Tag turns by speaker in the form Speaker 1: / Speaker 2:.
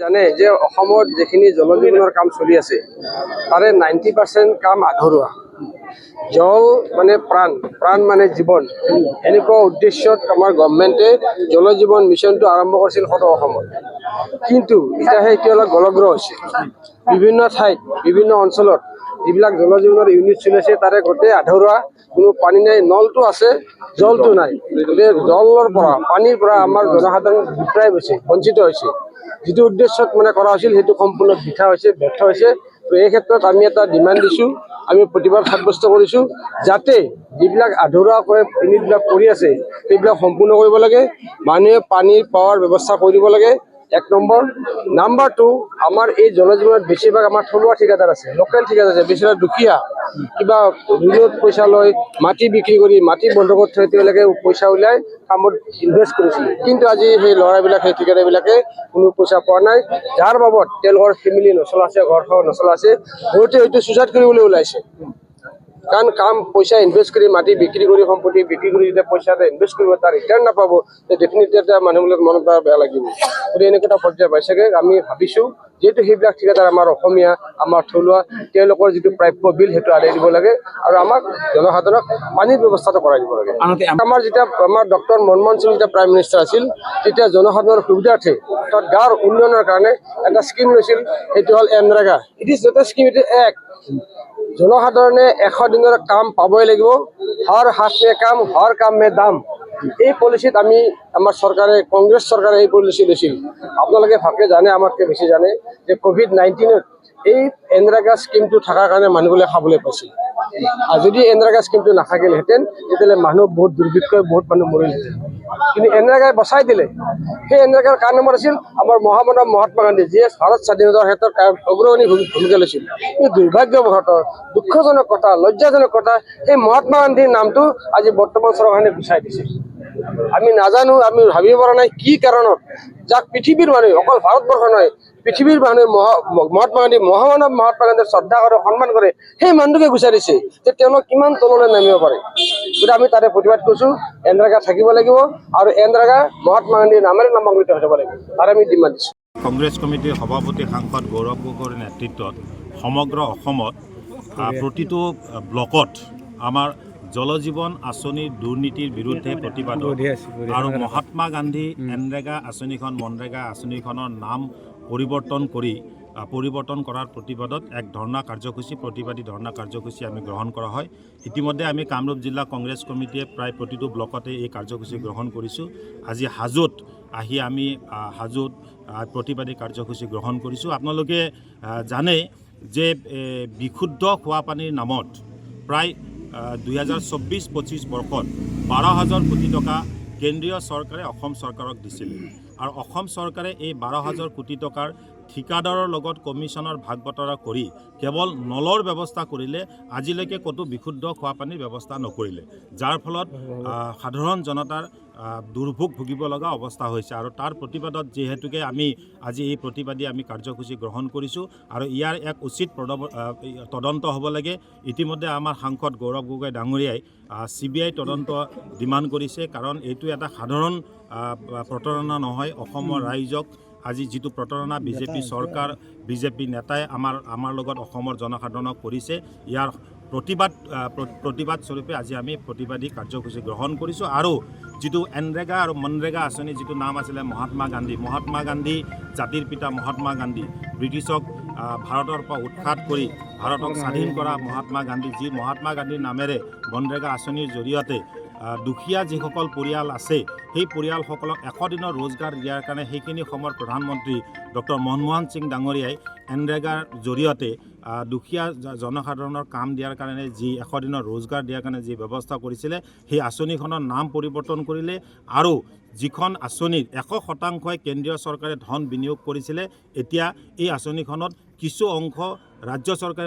Speaker 1: জানে যে অসমত যিখিনি জল জীৱনৰ কাম চলি আছে, তাৰে 90% কাম আধৰুৱা। জল মানে প্ৰাণ, প্ৰাণ মানে জীৱন। এনেকুৱা উদ্দেশ্যত আমাৰ গভমেণ্টে জল জীৱন মিছনটো আৰম্ভ কৰিছিল সদৌ অসমত। কিন্তু এতিয়া সেইটো অলপ গলগ্ৰহ হৈছে। বিভিন্ন ঠাইত, বিভিন্ন অঞ্চলত যিবিলাক জল জীৱনৰ ইউনিট চলি আছে, তাৰে গোটেই আধৰুৱা, কোনো পানী নাই। নলটো আছে, জলটো নাই। গতিকে জলৰ পৰা, পানীৰ পৰা আমাৰ জনসাধাৰণ ডিপ্ৰাইভ হৈছে, বঞ্চিত হৈছে। যিটো উদ্দেশ্যত মানে কৰা হৈছিল, সেইটো সম্পূৰ্ণ বৃথা হৈছে, ব্যৰ্থ হৈছে। তো এই ক্ষেত্ৰত আমি এটা ডিমাণ্ড দিছোঁ, আমি প্ৰতিবাদ সাব্যস্ত কৰিছোঁ, যাতে যিবিলাক আধৰুৱাকৈ ইউনিটবিলাক কৰি আছে, সেইবিলাক সম্পূৰ্ণ কৰিব লাগে। মানুহে পানী পোৱাৰ ব্যৱস্থা কৰি দিব লাগে, এক নম্বৰ। নাম্বাৰ 2, আমাৰ এই জল জীৱনত বেছিভাগ আমাৰ থলুৱা ঠিকাদাৰ আছে, লোকেল ঠিকাদাৰ আছে। বেছিভাগ দুখীয়া, কিবা ঋণত পইচা লৈ, মাটি বিক্ৰী কৰি, মাটি বন্ধকত থৈ তেওঁলোকে পইচা উলিয়াই কামত ইনভেষ্ট কৰিছিলে। কিন্তু আজি সেই ল'ৰাবিলাক, সেই ঠিকাদাৰবিলাকে কোনো পইচা পোৱা নাই, যাৰ বাবদ তেওঁলোকৰ ফেমিলি নচলা আছে, ঘৰ নচলা আছে। বহুতে হয়তো চুইচাইড কৰিবলৈ ওলাইছে। কাৰণ কাম পইচা ইনভেষ্ট কৰি, মাটি বিক্ৰী কৰি, সম্পত্তি বিক্ৰী কৰি যেতিয়া পইচা এটা ইনভেষ্ট কৰিব, তাৰ ৰিটাৰ্ণ নাপাব, ডেফিনেটলি এটা মানুহবিলাক মনত এটা বেয়া লাগিব। গতিকে এনেকুৱা এটা পৰ্যায় পাইছেগৈ। আমি ভাবিছোঁ, যিহেতু সেইবিলাক ঠিকাদাৰ আমাৰ অসমীয়া, আমাৰ থলুৱা, তেওঁলোকৰ যিটো প্ৰাপ্য বিল, সেইটো আদায় দিব লাগে আৰু আমাক জনসাধাৰণক পানীৰ ব্যৱস্থাটো কৰাই দিব লাগে।
Speaker 2: আনহাতে
Speaker 1: আমাৰ যেতিয়া আমাৰ ডক্টৰ মনমোহন সিং যেতিয়া প্ৰাইম মিনিষ্টাৰ আছিল, তেতিয়া জনসাধাৰণৰ সুবিধাৰ্থে, অৰ্থাৎ গাঁৱৰ উন্নয়নৰ কাৰণে এটা স্কীম লৈছিল। সেইটো হ'ল NREGA. It is not a scheme, it is act. জনসাধাৰণে 100 দিনৰ কাম পাবই লাগিব। हर हाथ में काम, हर काम में दाम, এই পলিচিত আমি আমাৰ চৰকাৰে, কংগ্ৰেছ চৰকাৰে এই পলিচি লৈছিল। আপোনালোকে ভালকৈ জানে, আমাতকৈ বেছি জানে যে ক'ভিড-19ত এই এনৰেগা স্কীমটো থকাৰ কাৰণে মানুহবোৰে খাবলৈ পাইছিল। আৰু যদি এনৰেগা স্কীমটো নাথাকিলহেঁতেন, তেতিয়াহ'লে মানুহ বহুত দুৰ্ভিক্ষই বহুত মানুহ মৰিলহেঁতেন। কিন্তু এনৰেগাই বচাই দিলে। সেই এনৰেগাৰ কাৰ নম্বৰ আছিল? আমাৰ মহামানৱ মহাত্মা গান্ধী, যিয়ে ভাৰত স্বাধীনতাৰ ক্ষেত্ৰত অগ্ৰণী ভূমিকা লৈছিল। কিন্তু দুৰ্ভাগ্যবশতঃ, দুখজনক কথা, লজ্জাজনক কথা, সেই মহাত্মা গান্ধীৰ নামটো আজি বৰ্তমান চৰকাৰখনে গুচাই দিছে। আমি নাজানো, আমি ভাবিব পৰা নাই কি কাৰণত। যাক পৃথিৱীৰ মানুহে, অকল ভাৰতবৰ্ষ নহয়, পৃথিৱীৰ মানুহে মহাত্মা গান্ধী, মহামানৱ মহাত্মা গান্ধীৰ শ্ৰদ্ধা কৰে, সন্মান কৰে, সেই মানুহটোকে গুচাই দিছে যে তেওঁলোক কিমান তললৈ নামিব পাৰে। গতিকে আমি তাৰে প্ৰতিবাদ কৰিছোঁ। এনৰেগা থাকিব লাগিব আৰু এনৰেগা মহাত্মা গান্ধীৰ নামেৰে নামাংকিত হৈ যাব লাগিব, তাৰে আমি ডিমাণ্ড দিছোঁ।
Speaker 3: কংগ্ৰেছ কমিটিৰ সভাপতি সাংসদ গৌৰৱ গগৈৰ নেতৃত্বত সমগ্ৰ অসমত প্ৰতিটো ব্লকত আমাৰ জল জীৱন আঁচনিৰ দুৰ্নীতিৰ বিৰুদ্ধে প্ৰতিবাদত আৰু মহাত্মা গান্ধী এনৰেগা আঁচনিখন মনৰেগা আঁচনিখনৰ নাম পৰিৱৰ্তন কৰাৰ প্ৰতিবাদত এক ধৰ্ণা কাৰ্যসূচী, প্ৰতিবাদী ধৰ্ণা কাৰ্যসূচী আমি গ্ৰহণ কৰা হয়। ইতিমধ্যে আমি কামৰূপ জিলা কংগ্ৰেছ কমিটিয়ে প্ৰায় প্ৰতিটো ব্লকতে এই কাৰ্যসূচী গ্ৰহণ কৰিছোঁ। আজি হাজোত আহি আমি হাজোত প্ৰতিবাদী কাৰ্যসূচী গ্ৰহণ কৰিছোঁ। আপোনালোকে জানে যে বিশুদ্ধ খোৱা পানীৰ নামত প্ৰায় 2024-25 বৰ্ষত 12 হাজাৰ কোটি টকা কেন্দ্ৰীয় চৰকাৰে অসম চৰকাৰক দিছিলে আৰু অসম চৰকাৰে এই 12 হাজাৰ কোটি টকাৰ ঠিকাদাৰৰ লগত কমিশ্যনৰ ভাগ বতৰা কৰি কেৱল নলৰ ব্যৱস্থা কৰিলে, আজিলৈকে ক'তো বিশুদ্ধ খোৱা পানীৰ ব্যৱস্থা নকৰিলে, যাৰ ফলত সাধাৰণ জনতাৰ দুৰ্ভোগ ভুগিব লগা অৱস্থা হৈছে। আৰু তাৰ প্ৰতিবাদত যিহেতুকে আমি আজি এই প্ৰতিবাদী আমি কাৰ্যসূচী গ্ৰহণ কৰিছোঁ আৰু ইয়াৰ এক উচিত তদন্ত হ'ব লাগে। ইতিমধ্যে আমাৰ সাংসদ গৌৰৱ গগৈ ডাঙৰীয়াই চিবিআই তদন্ত ডিমাণ্ড কৰিছে, কাৰণ এইটো এটা সাধাৰণ প্ৰতাৰণা নহয়। অসমৰ ৰাইজক আজি যিটো প্ৰতাৰণা বিজেপি চৰকাৰ, বিজেপি নেতাই আমাৰ লগত, অসমৰ জনসাধাৰণক কৰিছে, ইয়াৰ প্ৰতিবাদ স্বৰূপে আজি আমি প্ৰতিবাদী কাৰ্যসূচী গ্ৰহণ কৰিছোঁ। আৰু যিটো এনৰেগা আৰু মনৰেগা আঁচনি, যিটো নাম আছিলে মহাত্মা গান্ধী, মহাত্মা গান্ধী, জাতিৰ পিতা মহাত্মা গান্ধী, ব্ৰিটিছক ভাৰতৰ পৰা উৎখাত কৰি ভাৰতক স্বাধীন কৰা মহাত্মা গান্ধী, যি মহাত্মা গান্ধীৰ নামেৰে মনৰেগা আঁচনিৰ জৰিয়তে দুখীয়া যিসকল পৰিয়াল আছে, সেই পৰিয়ালসকলক 100 দিনৰ ৰোজগাৰ দিয়াৰ কাৰণে সেইখিনি সময়ত প্ৰধানমন্ত্ৰী ডক্টৰ মনমোহন সিং ডাঙৰীয়াই এনৰেগাৰ জৰিয়তে দুখীয়া জনসাধাৰণৰ কাম দিয়াৰ কাৰণে, যি 100 দিনৰ ৰোজগাৰ দিয়াৰ কাৰণে যি ব্যৱস্থা কৰিছিলে, সেই আঁচনিখনৰ নাম পৰিৱৰ্তন কৰিলে। আৰু যিখন আঁচনিত 100 শতাংশই কেন্দ্ৰীয় চৰকাৰে ধন বিনিয়োগ কৰিছিলে, এতিয়া এই আঁচনিখনত কিছু অংশ ৰাজ্য চৰকাৰে